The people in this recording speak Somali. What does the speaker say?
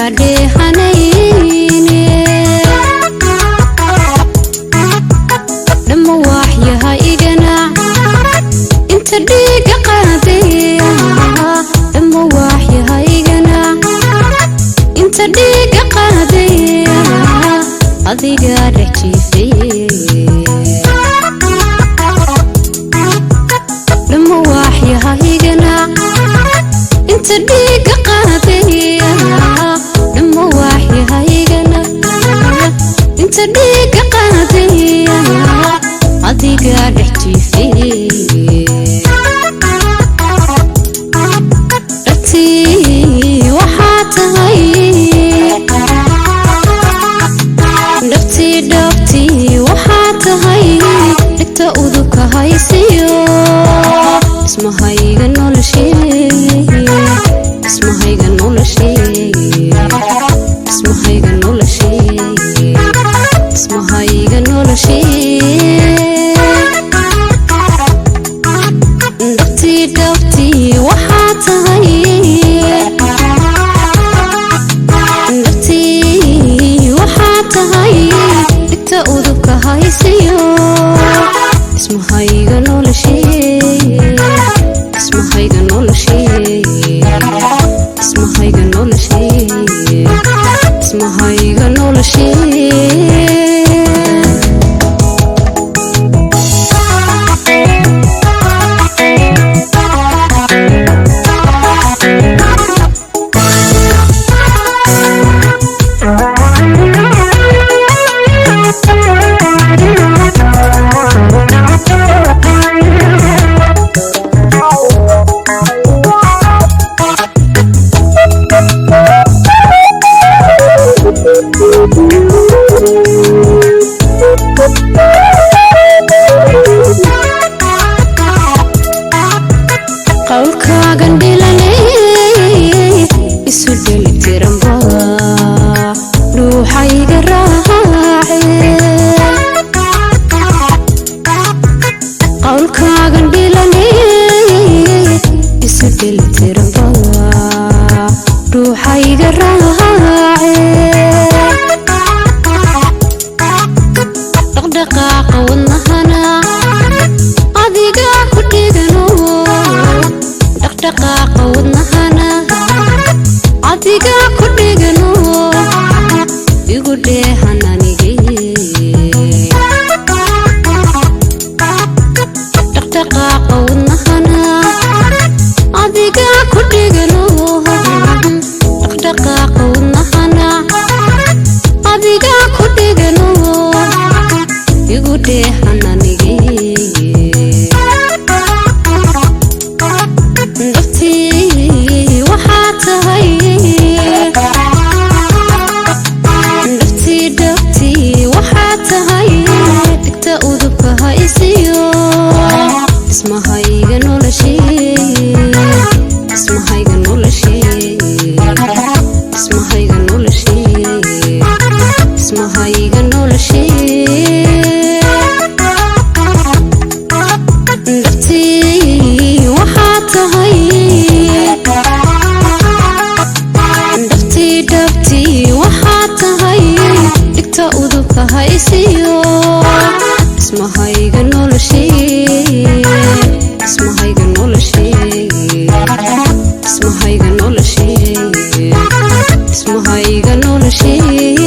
Ka dheehanayne dhamma waaxyaha igana inta dhiiga qaadaya, dhamma waaxyaha igana inta dhiiga qaadaya, adiga dhex jiifay. Dhamma waaxyaha igana inta dhiiga qaadaya, dhamma waaxyaha igana inta dhiiga qaadaya, adiga dhex jiifay. Dhabtii waxaa tahay, dhabtii dhabtii waxaa tahay dhigta udubka haysiyo ismahayga noloshee, ismahayga noloshee, ismahayga noloshee, ismahayga noloshee. Dhabtii dhabtii waxaa tahay, dhabtii waxaa tahay dhigta udubka haysiyo ismahayga noloshee, ismahayga noloshee, ismahayga noloshee, ismahayga noloshee. Qowlkaagan dhilanay isu dhelitiranba dhuuxayga raace. Qowlkaagan dhilanay isu dhelitiranba dhuuxayga raace. Dhaqdhaqaaqa wadnahana adiga ku dhigano, dhaqdhaqaaqa wadnahana adiga ku dhigano, igu dheehan anige. Dhaqdhaqaaqa wadnahana adiga ku dhigano, dhaqdhaqaaqa wadnahana adiga ku dhigano, igu dheehan anige. Dhabtii waxaa tahay, dhabtii dhabtii waxaa tahay dhigta udubka haysiyo ismahayga noloshee, ismahayga noloshee, ismahayga noloshee, ismahayga noloshee. Dhabtii waxaa tahay, dhabtii dhabtii waxaa tahay dhigta udubka haysiyo ismahayga noloshee, ismahayga noloshee, ismahayga noloshee, ismahayga noloshee.